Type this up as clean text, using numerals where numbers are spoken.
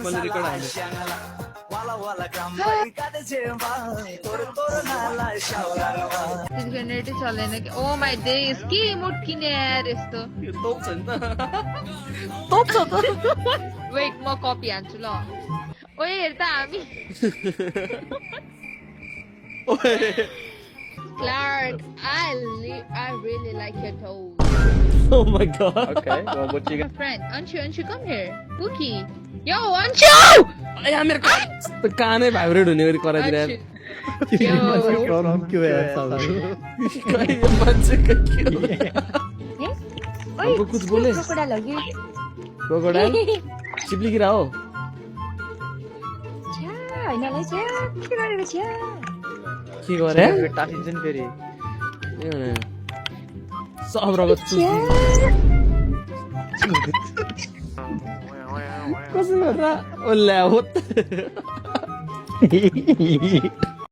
मले रेकॉर्ड आले जनरेटर चले ना ओ माय डेज के इमोट किने यार यस्तो यो तोप छ नि त तोप छ त वेट म कपी हान्छु ल ओए हेर्दा हामी ओए Clark I really like your toes Oh my god Okay, well, what you got? friend Anshu come here Pookie yo Anshu यार मेरो कानै भाइब्रेट हुने गरी कराइदिरा Anshu yo Problem क्यों है ऐसा? कहीं ये मान्छे के के ओए हमको कुछ बोले क्रोकोडाइल लगी क्रोकोडाइल चिप्ली गिरा हो छ्या हैनलाई छ्या के गरेको छ्या के गरे टासिन्छन् फेरि ए भने सब रगत चुस्नु कसो गर्दा ओल्ला होत